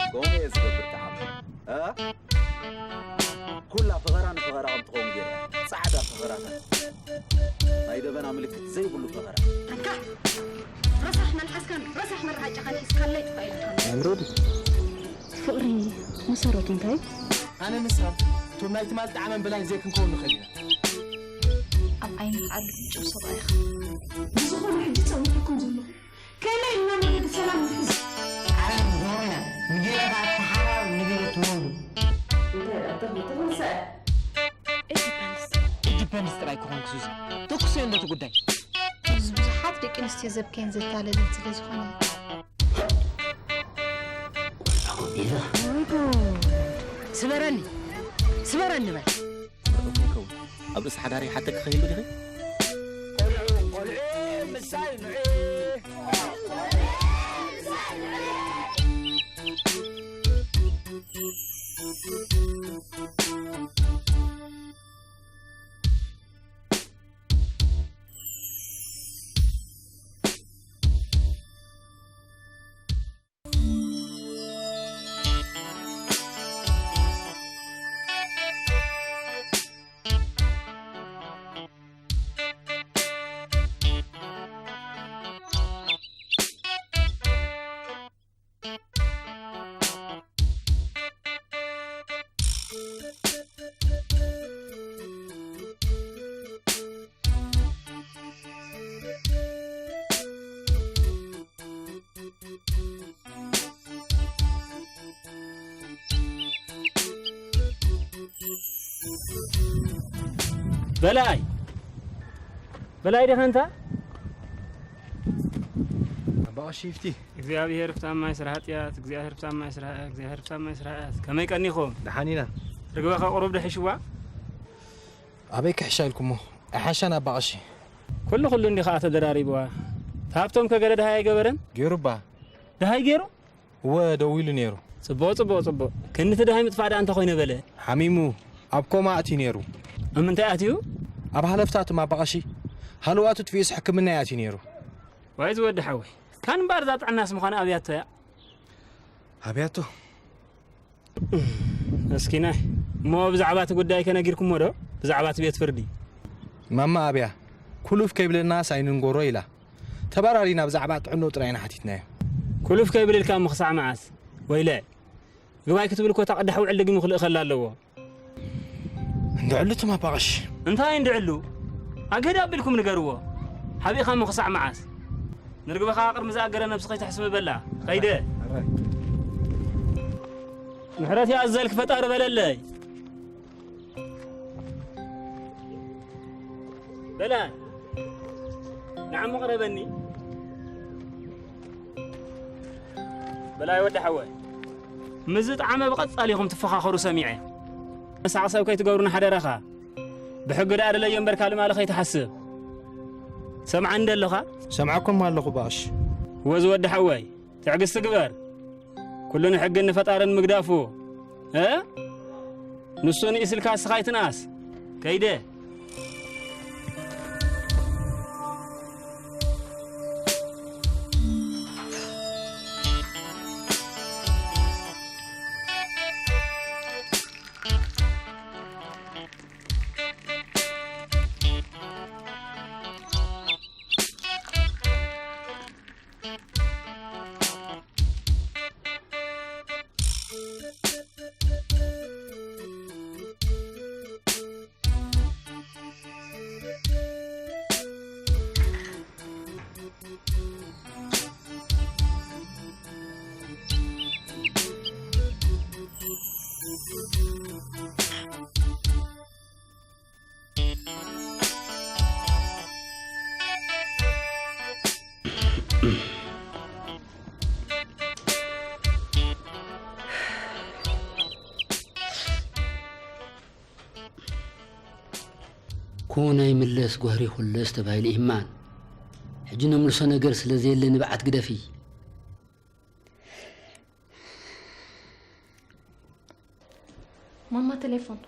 ከምኡ እየ ዝገብር ተዓም። እ? ኩላ ፈኸራ ንፈኸራ ከም ትኸውን ገይራ። ጻዕዳ ፈኸራታት። ናይ ደበና ምልክት ዘይብሉ ፈኸራ። ኣንታ ረሳሕ መልሓስካን ረሳሕ መርዓጫኻን ሒዝካለይ ጥፋእ ኢልካ። ኣምሮዲ። ፍቕሪ መሰረቱ እንታይ እዩ? ኣነ ንሳ እቶም ናይ ትማል ጣዕመን በላይን ዘይክንከውን ንኽእል ኢና። ኣብ ዓይኒ ዓዱ ዕጩብ ሰብኣይኻ። ብዝኾነ ሕጂ ጸዊዕኩም ዘለኹ። ከመይ ኢልና ንብል ብሰላም ንሕዝ? ዓለም ዞርና ንገለ ከኣ ተሓራር ንገለ ትወልዱ። እንታይ ደኣ ተኽሊ ተኸልሰ? It depends። It depends ጥራይ ክኾንክ ሱዚ። ተኩሰዮ እንደቲ ጉዳይ። እዚ ብዙሓት ደቂ ኣንስትዮ ዘብከየን ዘታለለን ስለ ዝኾነ እዩ። ኣጎቢዛ። ስበረኒ። ስበረኒ በል። ርሑቕ ይከውን። ኣብ ርእሲ ሓዳረይ ሓተኪ ከይህሉ ዲኺ? ቆልዑ፣ ቆልዑ፣ ምሳይ ንዑ። በላይ፣ በላይ ዲኻ እንታ? ኣባ ቀሺ ይፍቲ። እግዚኣብሔር ፍታማይ ስራሕ ኃጢኣት፣ እግዚኣብሔር ፍታማይ ስራሕ፣ እግዚኣብሔር ፍታማይ ስራሕ ኃጢኣት። ከመይ ቀኒኹም? ደሓን ኢና። ርግበኸ ቁሩብ ደሒሽዋ? ኣበይ ክሕሻ ኢልኩሞ? ኣይሓሻን ኣባ ቀሺ። ኩሉ ኩሉ እንዲ ኸዓ ተደራሪብዋ። እቲ ሃብቶም ከ ገለ ደሃይ ኣይገበረን? ገይሩ እባ። ደሃይ ገይሩ? እወ፣ ደዊሉ ነይሩ። ጽቡቕ፣ ጽቡቕ፣ ጽቡቕ። ክንዲ እቲ ደሃይ ምጥፋእ ደኣ እንታይ ኮይነ በለ? ሓሚሙ ኣብ ኮማ ኣትዩ ነይሩ። ኣብ ምንታይ ኣትዩ? ኣብ ሃለፍታ እቶም ኣባቐሺ ሃለዋቱ ትፊኡስ ሕክምና ይኣትዩ ነይሩ። ዋይ ዝወዲ ሓወይ፣ ካን እምበኣር እዛ ጥዕናስ ምዃና ኣብያቶ እያ። ኣብያቶ? መስኪናይ። እሞ ብዛዕባ እቲ ጉዳይ ከነጊርኩሞ ዶ? ብዛዕባ እቲ ቤት ፍርዲ? ማማ ኣብያ፣ ኩሉፍ ከይብለናስ ኣይንንጎሮ ኢላ። ተባራሪና ብዛዕባ ጥዕንኡ ጥራይ ኢና ሓቲትናዮ። ኩሉፍ ከይብል ኢልካ እሞ ክሳዕ መዓስ? ወይለ፣ ግባይ ክትብል እኮ እታ ቅዳሕ ውዕል ደጊሙ ክልእኸላ ኣለዎ። እንድዕሉ እቶም ኣባቐሽ። እንታይ እንድዕሉ? ኣገዳ ኣቢልኩም ንገርዎ። ሓቢእኻ እሞ ክሳዕ መዓስ? ንርግበኻ ቅድሚ ዝኣገረ ነብሲ ከይተሕስሚ በላ። ኸይደ። ምሕረት ይኣዘልክ ፈጣሪ በለለይ። በላ፣ ንዓሞ ቅረበኒ። በላይ ወዲ ሓወይ፣ ምስ ዝጠዓመ ብቐጻሊ ኢኹም ትፈኻኸሩ ሰሚዐ። መሳቕ ሰብ ከይትገብሩና ሓደራኻ። ብሕጊ ደኣ ደለዮ እምበር ካልእ ማለ ከይትሓስብ። ሰምዓኒ ዶ ኣለኻ? ሰምዓኩም ኣለኹ ባሽ። ወዚ ወዲ ሓወይ፣ ትዕግስቲ ግበር። ኩሉ ንሕግን ንፈጣርን ምግዳፉ። እ? ንሱ ንኢስ ኢልካ እስኻ ኣይትንኣስ። ከይደ። ኩን ኣይምለስ ጓህሪ ይኹለስ ተባሂሉ ይህማን። ሕጂ ነምልሶ ነገር ስለ ዘየለ ንብዓት ግደፊ። ማማ ቴሌፎን።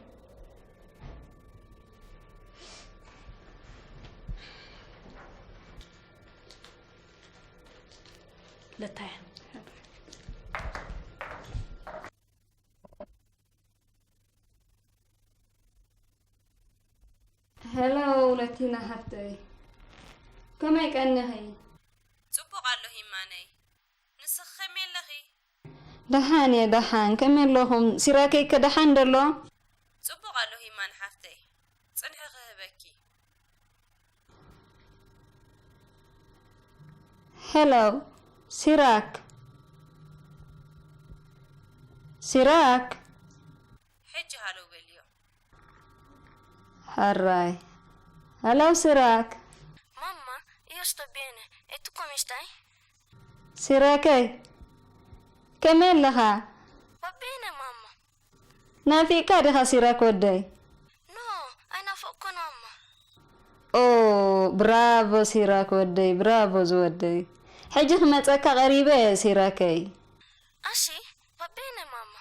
ለታየ። ሄሎ ለቲና ሓፍተይ፣ ከመይ ቀኒኺ? ጽቡቕ ኣለኹ ይማነይ፣ ንስኺ ከመይ ኣለኺ? ደሓን እየ ደሓን፣ ከመይ ኣለኹም? ሲራከይ ከ ደሓን ዶ ኣሎ? ጽቡቕ ኣለኹ ይማን ሓፍተይ፣ ጽንሒ ክህበኪ። ሄሎ ሲራክ፣ ሲራክ። ሕጂ ሃሎ በልዮ። ሕራይ። ሄሎ ሲራክ። Mamma, io sto bene. E tu come stai? ሲራከይ፣ ከመይ ኣለኻ? Va bene, mamma. ናፊቕካ ዲኻ ሲራክ ወደይ? No, ኣይናፈቕኩን ማማ። ኦ፣ ብራቮ ሲራክ ወደይ፣ ብራቮ ዝወደይ። ሕጂ ክመጸካ ቀሪበ እየ ሲራከይ። Assi, va bene, mamma.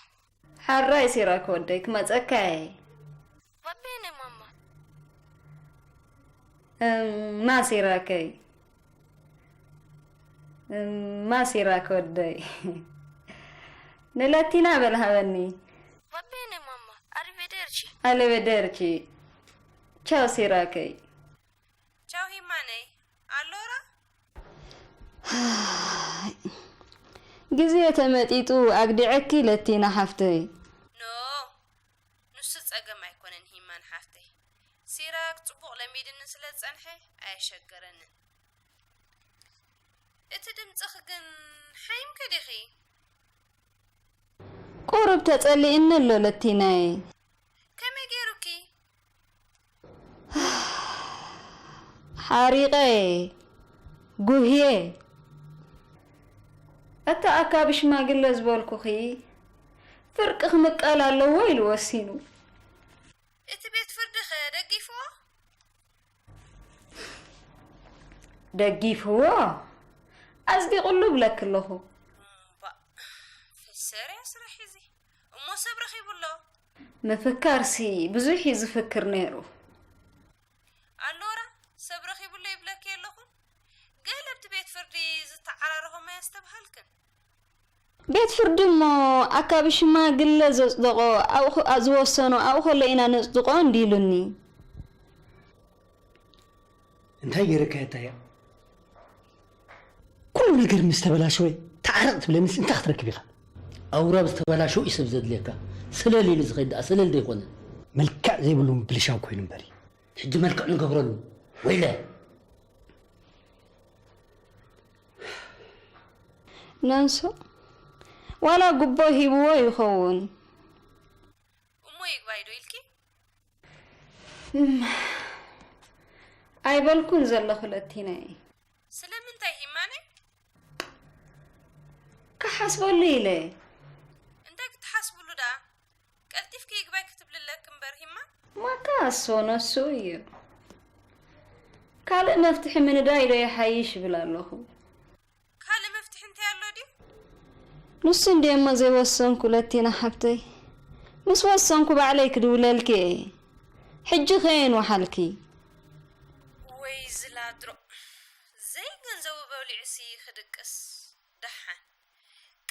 ሓራይ ሲራክ ወደይ፣ ክመጸካ እየ። Va bene, mamma. እም፣ ና ሲራከይ። እም፣ ና ሲራክ ወደይ። ንለቲና በል ሃበኒ። Va bene, mamma. Arrivederci. ኣለበደርቺ። ቻው ሲራከይ። ቻው ሂማነይ። ኣሎራ? ግዜ ተመጢጡ ኣግዲዐኪ ለቲና ሓፍተይ። ኖ፣ ንሱ ጸገም ኣይኮነን ሂማን ሓፍተይ። ሲራክ ጽቡቕ ለሚድኒ ስለ ዝጸንሐ ኣየሸገረንን። እቲ ድምጽኺ ግን ሓይምኪ ዲኺ? ቁሩብ ተጸሊእኒ ኣሎ ለቲናይ። ከመይ ገይሩኪ? ሓሪቐ፣ ጉህየ። እቲ ኣካቢ ሽማግለ ዝበልኩኺ ፍርቂ ክምቀል ኣለዎ ኢሉ ወሲኑ። እቲ ቤት ፍርዲ ኸ ደጊፍዎ? ደጊፍዎ? ኣጽዲቑሉ እብለኪ ኣለኹ። እምባእ፣ ፈሰርያ ስራሕ እዚ። እሞ ሰብ ረኺቡ ኣሎ? ምፍካርሲ ብዙሕ እዩ ዝፍክር ነይሩ። ቤት ፍርዲ እሞ ኣካቢ ሽማግለ ዘጽደቖ ኣብኡ ኸ-፣ ዝወሰኖ ኣብኡ ከሎ ኢና ነጽድቖ እንዲሉኒ። እንታይ ገይረካያ እያ? ኩሉ ነገር ምስ ተበላሸወ ተዓረቕ ትብለኒስ እንታይ ክትረክብ ኢኻ? ኣውራ ብዝተበላሸው እዩ ሰብ ዘድልየካ። ስለል ኢሉ ዝኸይድ ደኣ ስለል ዶ ኣይኮነን? መልክዕ ዘይብሉ ብልሻው ኮይኑ እምበሪ። ሕጂ መልክዕ ንገብረሉ። ወይለ። ነንሶ ዋላ ጉቦ ሂብዎ ይኸውን። እሞ ይግባይ ዶ ኢልኪ? እም፣ ኣይበልኩን ዘለኹ ለቲናይ። ስለምንታይ ሂማነ? ክሓስበሉ ኢለ። እንታይ ክትሓስብሉ ደኣ? ቀልጢፍኪ ይግባይ ክትብሊ ኣለኪ እምበር ሂማ። ማካ እሶ ነሱ እዩ። ካልእ መፍትሒ ምንዳይ ዶ ይሓይሽ ይብል ኣለኹ። ካልእ መፍትሒ እንታይ ኣሎ ድዩ? ንሱ እንድየ እሞ ዘይወሰንኩ ለቲና ሓብተይ። ምስ ወሰንኩ ባዕለይ ክድውለልኪ እየ። ሕጂ ከየን ወሓልኪ? ወይ ዝላድሮ። ዘይገንዘቡ በሊዑሲ ክድቅስ። ደሓን።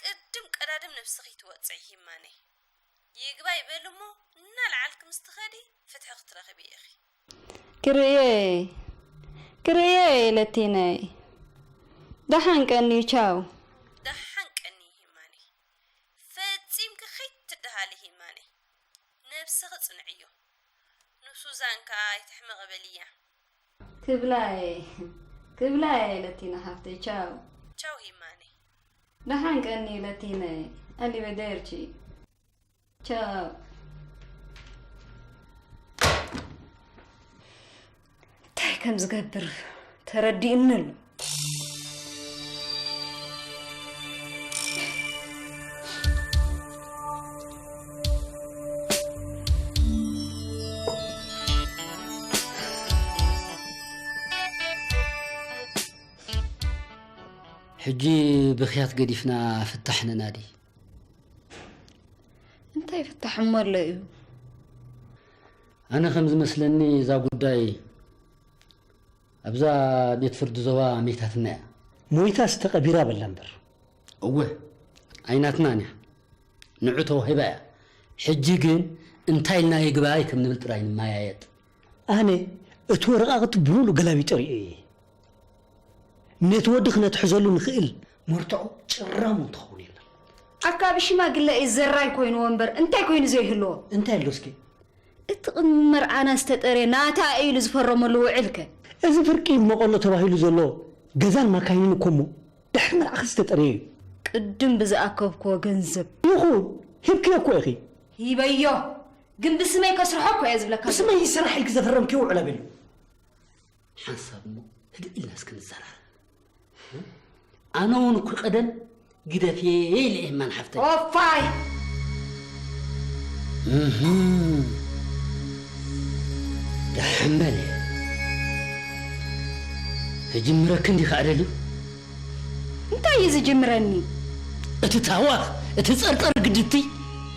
ቅድም ቀዳድም ነብስኺ ትወፅዒ ሂማነይ። ይግባይ በሊ እሞ እናልዓልኪ ምስ ትኸዲ ፍትሒ ክትረኽቢ ኢኺ። ክርእዮ እየ። ክርእዮ እየ ለቲናይ። ደሓን ቀንዩ ቻው። ደሓን ቀንዪ ሂማነይ። ፈጺምኪ ከይትደሃሊ ሂማነይ። ነብስኺ ጽንዕዮ። ንሱዛን ከኣ ኣይትሕመቒ በልያ። ክብላ እየ። ክብላ እየ ለቲና ሓፍተይ ቻው። ቻው ሂማነይ። ደሓን ቀንዩ ለቲናይ። ኣሊበደርቺ። ቻው። እንታይ ከም ዝገብር ተረዲእኒ ኣሎ። ሕጂ ብኽያት ገዲፍና ፍታሕ ነናዲ። እንታይ ፍታሕ እሞ ኣሎ እዩ? ኣነ ከም ዝመስለኒ እዛ ጉዳይ ኣብዛ ቤት ፍርዲ ዞባ መይታትና እያ። ሞይታስ ተቐቢራ በላ እምበር። እወ፣ ኣይናትናን እያ። ንዑ ተዋሂባ እያ። ሕጂ ግን እንታይ ኢልና ይግባይ ከም ንብል ጥራይ ንመያየጥ። ኣነ እቲ ወረቓቕቲ ብምሉእ ገላቢጠ ርእዮ እየ። ነቲ ወዲ ክነትሕዘሉ ንኽእል መርትዖ ጭራሙ እንትኸውን የለን። ኣካቢ ሽማግለ እዩ ዘራይ ኮይንዎ እምበር እንታይ ኮይኑ ዘይህልዎ? እንታይ ኣሎ እስኪ? እቲ ቅድሚ መርዓና ዝተጠርየ ናታ እዩ ኢሉ ዝፈረመሉ ውዕል ከ? እዚ ፍርቂ መቐሎ ተባሂሉ ዘሎ ገዛን ማካይንን እኮ እሞ ድሕሪ መርዓኺ ዝተጠርየ እዩ። ቅድም ብዝኣከብክዎ ገንዘብ። ይኹን፣ ሂብክዮ እኮ ኢኺ። ሂበዮ፣ ግን ብስመይ ከስርሖ እኮ እየ ዝብለካ። ብስመይ ይስራሕ ኢልኪ ዘፈረምክዮ ውዕል ኣበይ ኣሎ? ሓንሳብ እሞ ህድእ ኢልና እስኪ ንዘራረብ። ኣነ እውን እኮ ቀደም ግደፍየ ኢለ እየ ማን ሓፍተይ። ኦፋይ! እህም። ደሓን በለ። ክጅምረኪ እንዲ ከኣ ደልዩ። እንታይ እዩ ዝጅምረኒ? እቲ ታዋኽ፣ እቲ ጸርጸር ግድቲ።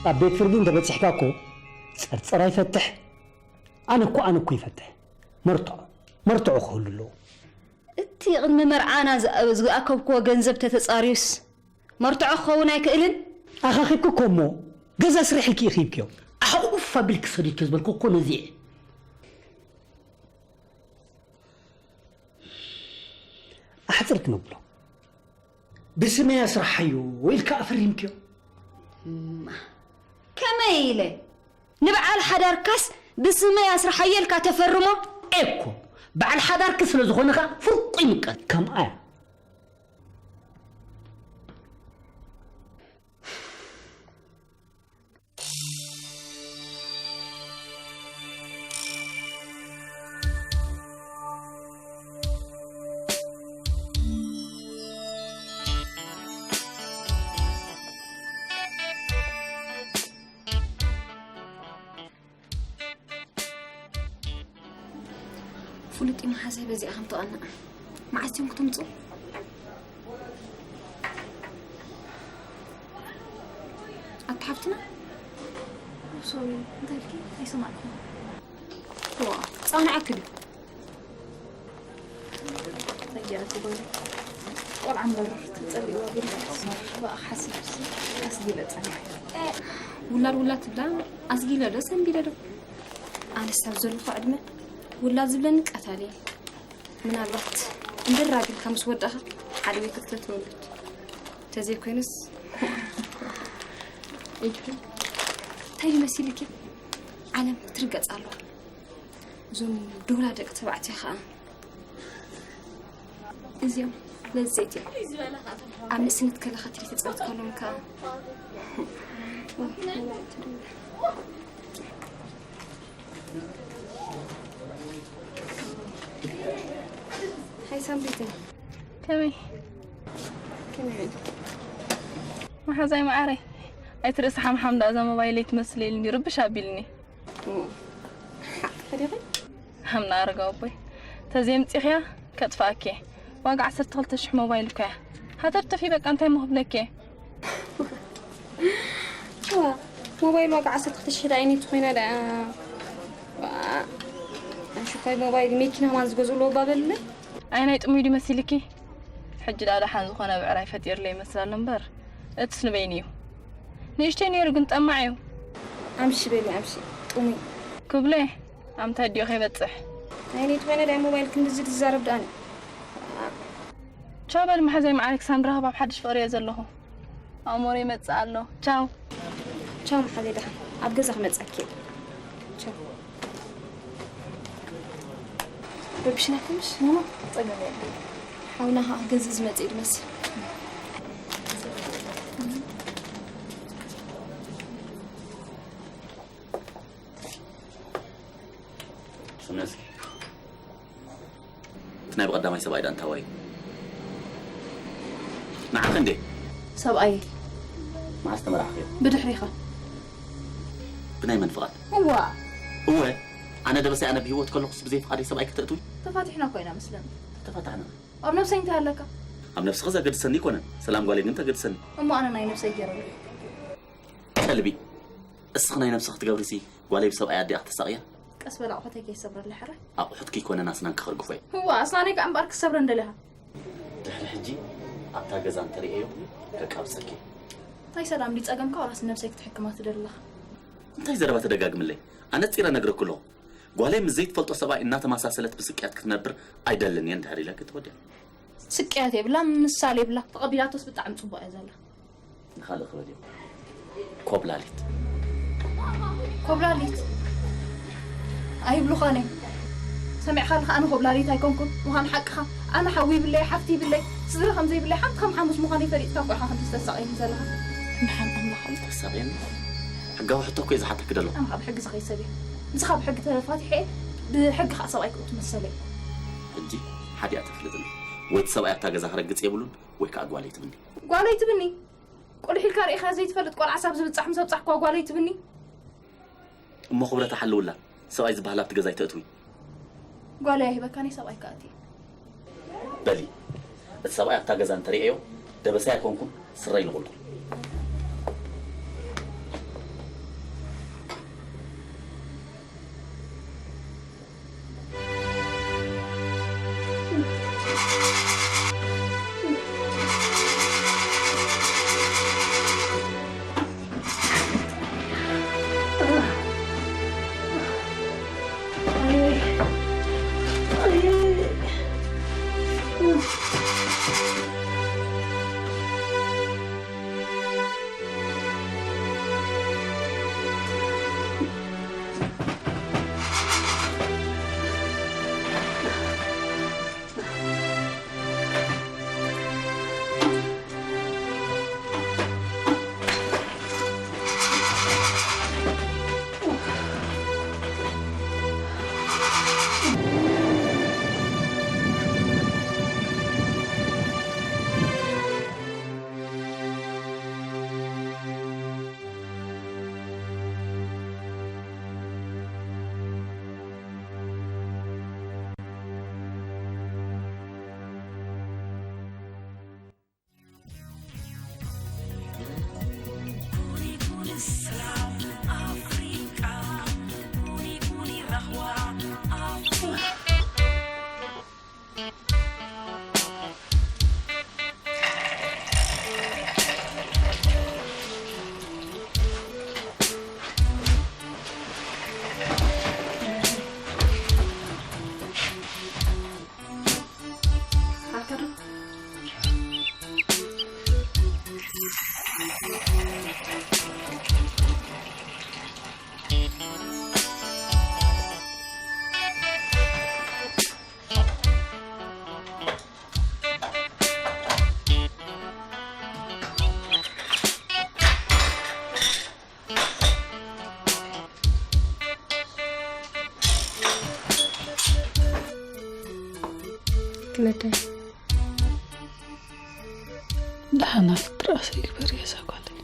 ኣብ ቤት ፍርዲ እንተበጺሕካ እኮ ጸርጸር ኣይፈትሕ። ኣነ እኮ፣ ኣነ እኮ ይፈትሕ። መርትዖ፣ መርትዖ ክህሉ ኣለዎ። እቲ ቅድሚ መርዓና ዝኣ-፣ ዝኣከብክዎ ገንዘብ ተተጻርዩስ መርትዖ ክኸውን ኣይክእልን? ኣኻኺብኪ እኮ እሞ ገዛ ስርሒ ኢልኪ ኢኺ ሂብክዮ። ኣሕቑፍ ኣቢልኪ ሰዲድኪ ዝበልኩ እኮ ነዚ እየ። ኣሕጽር ክነብሎ። ብስመይ ኣስርሓዮ ኢልካ ኣፈሪምክዮ። እማ፣ ከመይ ኢለ? ንበዓል ሓዳርካስ ብስመይ ኣስርሓዮ ኢልካ ተፈርሞ? ኤኮ፣ በዓል ሓዳርኪ ስለ ዝኾነ ኸኣ ፍርቁ ይምቀል። ከምኣ እያ። ፍሉጥ እዩ መሓዛይ በዚኣ ከም ትቐንእ። መዓስ እዮም ክትምፁ? ኣታ ሓፍትና? ሶሪ፣ እንታይ ኢልኪ? ኣይሰማዕኩን። ዋ፣ ጻንዓኪ ድዩ? ቆልዓ እምበር ትጸልእዋ ግን መርሓባ ሓሲብሲ ኣስጊለ ጸኒሐ። ውላድ ውላድ ትብላ ኣስጊለ ዶ ሰንቢለ ዶ? ኣነስ ኣብ ዘለኹ ዕድመ ውላድ ዝብለኒ ቀታሊ። ምናልባት እንድር ኣቢልካ ምስ ወዳእኻ ሓደ ወይ ክልተ ትወልድ። ተዘይኮይኑስ እንታይ ይመስልኪ? ዓለም ክትርገጽ ኣለዋ። እዞም ዶላ ደቂ ተባዕትዮ ኸኣ እዚኦም ለዘይቲ እዮም። ኣብ ንእስነት ከለኻ ትሪ ተጻወት ከለውን ከኣ ሃይ ሳምሪተይ። ከመይ? ከመይ? መሓዛይ መዓረይ፣ ኣይትርእሲ ሓምሓም ደኣ እዛ ሞባይለይ ትመስል ኢልኒ ርብሽ ኣቢልኒ። ሓቅኺ ዲኺ? ሃምና ኣረጋዊ ኣቦይ፣ ተዘይምጺኽያ ከጥፍኣኪ እየ። ዋጋ ዓሰርተ ክልተ ሽሕ ሞባይል እኮ እያ። ሃተፍተፊ በቃ፣ እንታይ እሞ ክብለኪ እየ? ዋ፣ ሞባይል ዋጋ ዓሰርተ ክልተ ሽሕ ደኣ ኣይነይቲ ኮይና ደኣ። ዋ፣ ኣሽኳይ ሞባይል መኪና ማን ዝገዝኡ ኣለዎ ባበልለይ? ኣይ ናይ ጥሙይ ድዩ መሲልኪ? ሕጂ ደኣ ደሓን ዝኾነ ብዕራይ ፈጢርለይ ይመስል ኣሎ እምበር፣ እትስ ንበይኒ እዩ። ንእሽተይ ነይሩ ግን ጠማዕ እዩ። ኣምሺ በሊ፣ ኣምሺ። ጥሙይ። ክብለ፣ ኣምታይ ድዮ ከይበጽሕ? ኣይ ነይቲ ኮይነ ዳይ ሞባይል ክንድዚ ዝዛረብ ደኣ። ቻው በል መሓዘይ መዓረይ፣ ክሳብ ንራኸብ ኣብ ሓድሽ ፍቕሪ እየ ዘለኹ። ኣእምሮይ ይመጽእ ኣሎ። ቻው። ቻው መሓዘይ፣ ደሓን ኣብ ገዛ ክመጸኪ እየ። ቻው። ረቢሽናኪ ምሽ ማማ? ጸገም የለን። ሓውና ኸኣ ገዛ ዝመጽእ እዩ ዝመስል። ስምዒ እስኪ። እቲ ናይ ብቐዳማይ ሰብኣይ ደኣ እንታይ ዋይ? ንዓኺ እንዴ? ሰብኣይ። መዓስ ተመራዕኺ? ብድሕሪኻ። ብናይ መን ፍቓድ? እዋ። እወ፣ ኣነ ደበሳይ ኣነ ብህይወት ከለኹስ ብዘይ ፍቓደይ ሰብኣይ ከተእትዊ? ተፋቲሕና እኮ ኢና መስለኒ። ተፋታሕና። ኣብ ነብሰይ እንታይ ኣለካ? ኣብ ነብስኺ ዘገድሰኒ ኣይኮነን። ሰላም ጓለይ ግን ተገድሰኒ። እሞ ኣነ ናይ ነብሰይ ገይረ። ከልቢ። እስኺ ናይ ነብስኺ ትገብሪሲ ጓለይ ብሰብኣይ ኣዲኣ ክተሳቕያ? ቀስ በል ኣቑሑተይ ከይሰብረለይ ሕራይ። ኣቑሑትኪ ኣይኮነን ኣስናንኪ ከርግፎ እየ። እዋ፣ ኣስናነይ ከኣ እምበኣር ክሰብረን ደሊኻ። ድሕሪ ሕጂ ኣብታ ገዛ እንተርእየዮ ከቃብጸኪ። እንታይ ሰላም ድዩ ጸገምካ ዋላስ ንነብሰይ ክትሕክማ ትደሊ ኣለኻ? እንታይ ዘረባ ተደጋግምለይ? ኣነጺረ ነግረኪ ኣለኹ። ጓለይ ምስ ዘይትፈልጦ ሰብኣይ እናተመሳሰለት ብስቅያት ክትነብር ኣይደልን እየ እንድሕር ኢለኪ ተወዲኣ። ስቅያት የብላ፣ ምሳል የብላ። ተቐቢላቶስ ብጣዕሚ ጽቡቕ እያ ዘላ። ንኻልእ ክበል እዩ። ኮብላሊት። ኮብላሊት? ኣይብሉኻን እዮም። ሰሚዕካ ኣለኻ፣ ኣነ ኮብላሊት ኣይኮንኩን። ምዃኑ ሓቅኻ። ኣነ ሓዊ ይብለይ፣ ሓፍቲ ይብለይ። ስድራ ከም ዘይብለይ፣ ሓንቲ ከም ሓሙስ ምዃነይ ፈሊጥካ እኮ ኢኻ ከምዚ ተሳቕየኒ ዘለኻ። ድሓን ኣምላኽ ኣሎ። ተሳቕየኒ? ሕጋዊ ሕቶ እኮ እየ ዝሓተኪ ዘለኹ። ኣነ ካብ ሕጊ ዝኸይድ ሰብ እየ። ንስኻ ብሕጊ ተፋቲሐ፣ ብሕጊ ከዓ ሰብኣይ ክእቱ መሰለይ። ሕጂ ሓዲኣ ተፍልጥኒ። ወይ እቲ ሰብኣይ ኣብታ ገዛ ክረግጽ የብሉን፣ ወይ ከዓ ጓለይ ትብኒ። ጓለይ ትብኒ? ቁልሕ ኢልካ ርኢኻ ዘይትፈልጥ ቆልዓ ሳብ ዝብጻሕ ምስ ኣብጻሕኳ ጓለይ ትብኒ? እሞ ክብረታ ሓልውላ፣ ሰብኣይ ዝበሃል ኣብቲ ገዛ ኣይተእትዊ። ጓለይ ኣይህበካን እየ፣ ሰብኣይ ከኣቲ። በሊ፣ እቲ ሰብኣይ ኣብታ ገዛ እንተርእየዮ፣ ደበሳይ ኣይኮንኩን፣ ስረይ ንቑልቁል። ክለደ። ደሓና ክትረኣሰ ይግበር እየ እዛ ጓለይ።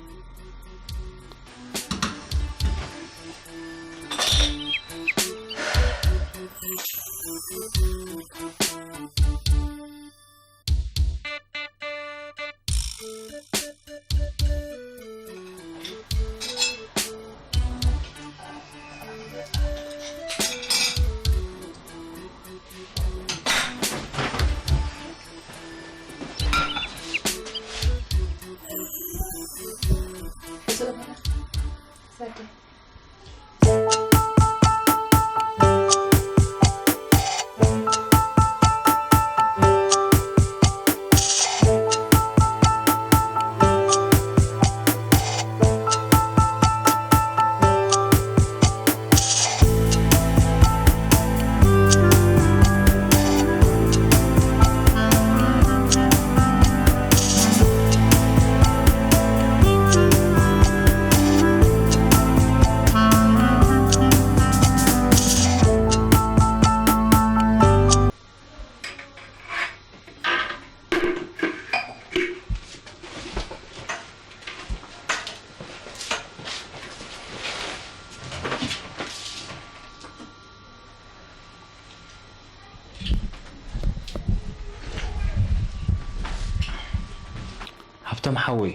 ሃብቶም ሓወይ፣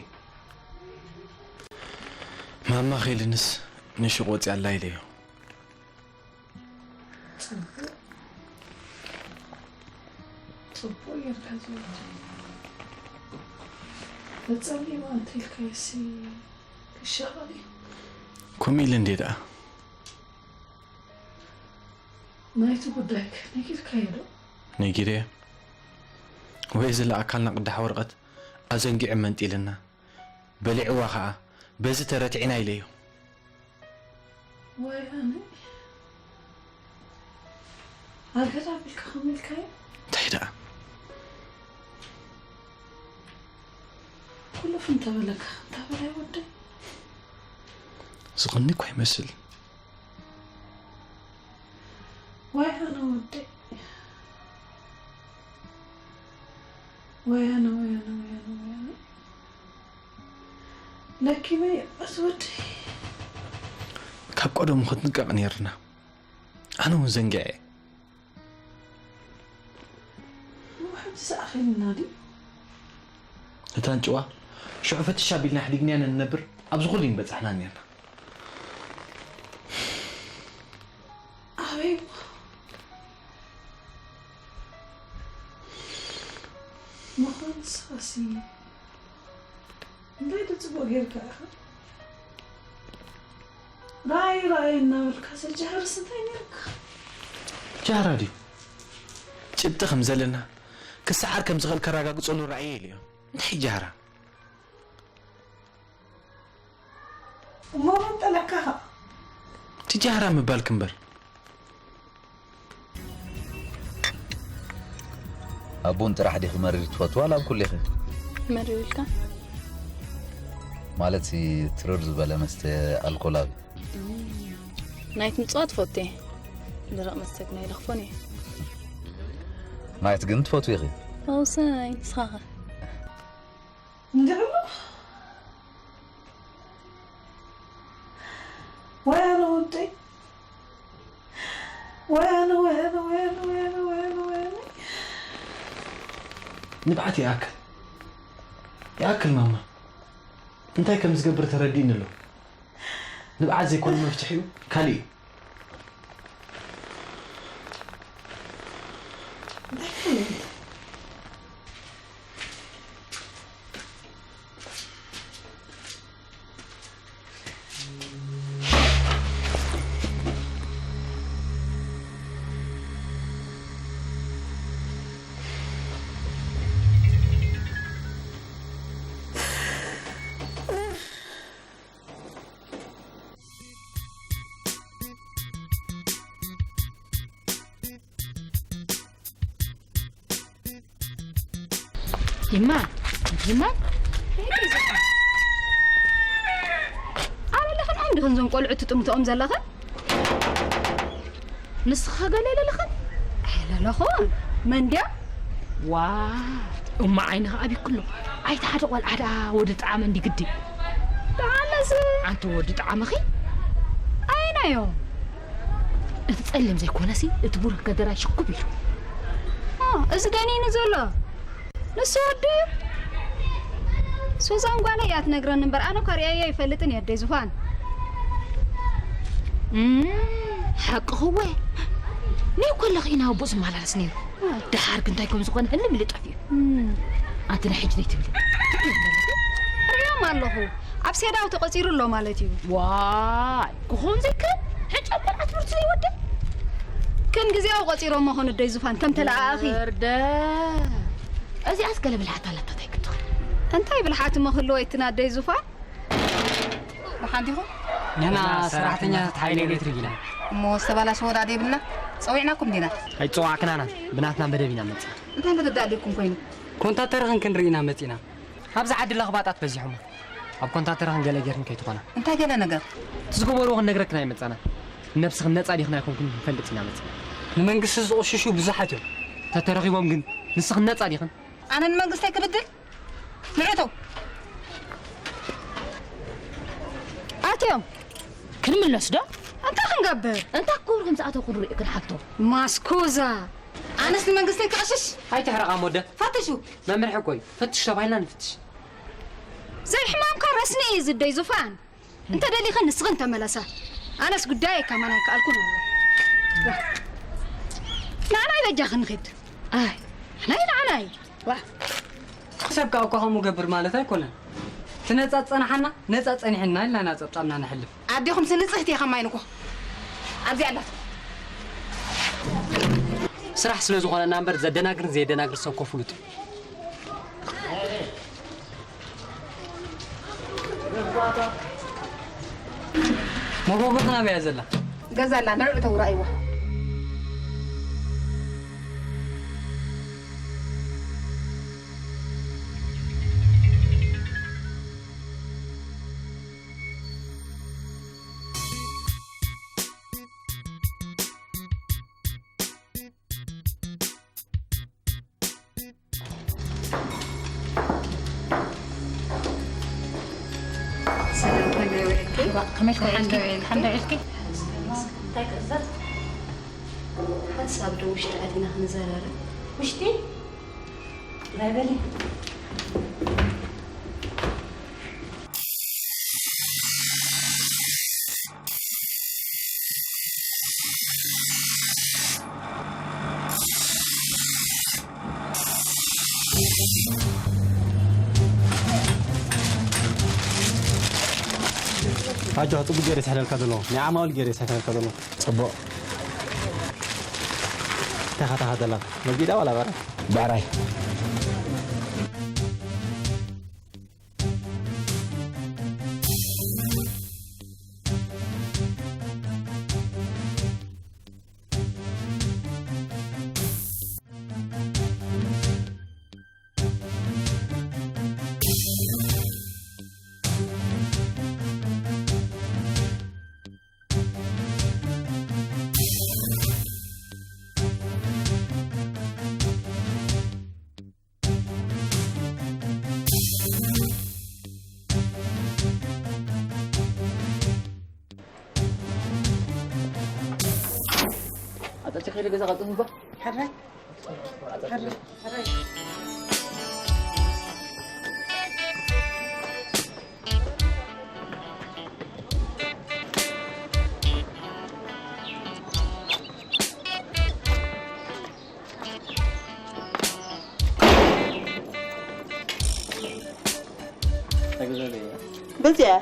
ማማ ኸይልንስ ንሹቕ ወፂኣ ኣላ ኢለዮ። ጽቡቕ፣ ጽቡቕ ጌርካ ዝወደ። ተጸሊማ እንተኢልካዮሲ ክሻቐል እዩ። ከምኡ ኢለ እንዴ ደኣ? ናይቲ ጉዳይከ ነጊርካዮ ዶ? ነጊረዮ። ወይ እዚ ለኣካልና ቅዳሕ ወረቐት ኣዘንጊዑ መንጢልና፣ በሊዕዋ ኸኣ፣ በዚ ተረቲዕና ኢለዮ። ወይ ኣነ። ኣገዳ ኣቢልካ ከምኡ ኢልካዮ? እንታይ ደኣ? ኩሉ ፍንተ በለካ፣ ፍንተ በላይ ወደይ። ዝቕኒ እኳ ይመስል። ወይ ኣነ ወደይ። ወይ ኣነ፣ ወይ ኣነ፣ ወይ ኣነ፣ ወይ ኣነ። ለኪመ ይዕበስ ወደይ። ካብ ቀደሙ ክንጥንቀቕ ነይርና። ኣነ እውን ዘንጊዐ። እሞ ሕጂ ዝኣኽልና ድዩ? እታ ኣንጭዋ ሽዑ ፈትሽ ኣቢልና ኣሕዲግናያ ንነብር፣ ኣብዚ ኩሉ ኣይምበጻሕናን ነይርና። ኣበይ እሞ? ምዃኑ ንስኻሲ እንታይ ዶ ጽቡቕ ጌርካ ኢኻ? ራእይ ራእይ እናበልካ ዘጃህርስ እንታይ ኔርካ? ጃህራ ድዩ? ጭብጢ ከም ዘለና ክሰዓር ከም ዝኽእል ከረጋግጸሉ ራእየ ኢለዮ። እንታይ ጃህራ? እሞ መን ጠለብካ ኸ? እቲ ጃህራ ምባል ክምበር። ኣብ ቡን ጥራሕ ዲኺ መሪር ትፈትዊ ዋላ ኣብ ኩሉ ኢኺ? መሪር ኢልካ? ማለት ትርር ዝበለ መስተ ኣልኮላዊ። ናይት ምጽዋ ትፈቱ እየ። ደረቕ መስተ ግን ኣይለኽፎን እየ። ናይት ግን ትፈትዊ ኢኺ? ኣውሳይ፣ ንስኻ ኸ? እንድዒ እሞ። ወይ ኣነ ወደይ። ወይ ኣነ፣ ወይ ኣነ፣ ወይ ኣነ፣ ወይ ኣነ፣ ወይ ኣነ፣ ወይ ኣነ። ንብዓት ይኣክል። ይኣክል ማማ። እንታይ ከም ዝገብር ተረዲእኒ ኣሎ። ንብዓት ዘይኮነ መፍትሒኡ ካሊእ እዩ። ይማ፣ ይማ፣ ኣበለኽን ዓንድኽን ዞም ቆልዑ ትጥምትኦም ዘለኽን? ንስኻ ገለ ለለኽን? ኣይለለኹን። መን ድያ? ዋ እማ ዓይንኻ ኣቢኩሎ። ኣይታ ሓደ ቆልዓ ደኣ ወዲ ጣዕመ እንዲ ግዲ። ደሓነስ ኣንተ ወዲ ጣዕመኺ ኣይናዮ። እቲ ጸሊም ዘይኮነሲ እቲ ብሩህ ከደራይ ሽኩብ ኢሉ። አ፣ እዚ ደኒኑ ዘሎ ንሱ ወዱ እዩ። ሱዛን ጓለይ እያ ትነግረኒ እምበር ኣነ እኳ ርእየዮ ኣይፈልጥን እየ ኣደይ ዙፋን። እም፣ ሓቅኺ እወ። ኒው ከለኺ ኢና ኣቦ ዝመላለስ ነይሩ። ደሓር ግን እንታይ ከም ዝኾነ ህልም ኢሉ ጠፊኡ። እም። ኣቲ ናይ ሕጂ ደይ ትብሊ። ርእዮም ኣለኹ። ኣብ ሴዳው ተቖጺሩ ኣሎ ማለት እዩ። ዋይ፣ ክኾን ዘይክእል። ሕጂ ኣብ ቆልዓ ትምህርቲ ዘይወደ። ከም ግዜያዊ ቆጺሮሞ ኾኑ ኣደይ ዙፋን፣ ከም ተለኣኣኺ። ወርደ። እዚኣስ ገለ ብልሓት ኣለታ እንታይ ክትኾን? እንታይ ብልሓት እሞ ክህልዎ እቲ ናደይ ዙፋን? ደሓን ዲኹም? ንሕና ሰራሕተኛታት ሓይሊ ኤሌክትሪክ ኢና። እሞ ዝተባላሸወ ዳኣ ደይብልና? ጸዊዕናኩም ዲና? ኣይጸዋዕክናና፣ ብናትና መደብ ኢና መጺና። እንታይ መደብ ዳኣ ኣድልየኩም ኮይኑ? ኮንታተርኽን ክንርኢ ኢና መጺና። ኣብዚ ዓዲ ለኽባጣት በዚሖም። ኣብ ኮንታተርኽን ገለ ጌርክን ከይትኾና። እንታይ ገለ ነገር? እቲ ዝገበርዎ ክንነግረክን ኣይመጻና። ንነብስኽን ነጻ ዲኽን ኣይኮንክን ክንፈልጥ ኢና መጺና። ንመንግስቲ ዝቕሽሹ ብዙሓት እዮም። ተተረኺቦም ግን ንስኽን ነጻ ዲኽን? ኣነ ንመንግስተይ ክብድል? ንዕቶ። ኣትዮም። ክንምለስ ዶ? እንታይ ክንገብር? እንታይ ክገብሩ ከም ዝኣተው ክንርኢ ክንሓቶ። ማስኮዛ። ኣነስ ንመንግስተይ ክቕሽሽ? ኣይትሕረቓ ሞደ። ፈትሹ። መምርሒ እኮ እዩ። ፈትሽ ተባሂልና ንፍትሽ። ዘይሕማምካ ረስኒ እዩ ዝደይ ዙፋን። እንተ ደሊኽን ንስኽን ተመለሳ። ኣነስ ጉዳይ ከማን ኣይከኣልኩን ኣሎ። ንዓናይ በጃኽን ንኺድ። ኣይ፣ ናይ ንዓናይ። ዋ። ሰብ ከኣ እኳ ከምኡ ገብር ማለት ኣይኮነን። እቲ ነጻ ዝጸንሓና፣ ነጻ ጸኒሕና ኢልና ኢና ጸብጻብና ነሕልፍ። ኣዴኹም ንጽህቲ እያ ከማይን እኮ። ኣብዚ ኣላት። ስራሕ ስለ ዝኾነና እምበር ዘደናግርን ዘየደናግር ሰብ እኮ ፍሉጥ እዩ። መጎጎ ናበይ እያ ዘላ? ገዛ ኣላ፣ ንዕኡ ተውራእይዋ። ሰላም፣ ከመይ ውዒልኪ? ከመይ ደሓን ዶ ውዒልኪ? ደሓን ዶ ውዒልኪ? እንታይ ክእዘዝ? ሓንሳብ ዶ ውሽጢ ኣቲና ክንዘራረብ? ውሽጢ? ናይ በሊ። ኣጆኻ፣ ጽቡቕ ገይረ ይስሕለልካ ዘለኹ። ናይ ዓማዊል ገይረ ይስሕለልካ ዘለኹ። ጽቡቕ። እንታይ ኢኻ ተኻተላ? መጊዳ ዋላ በራ? ብዕራይ። ኣታ ቸኸለ ገዛ ቀልጥፉ ባ። ሕራይ። ሕራይ። በዚያ።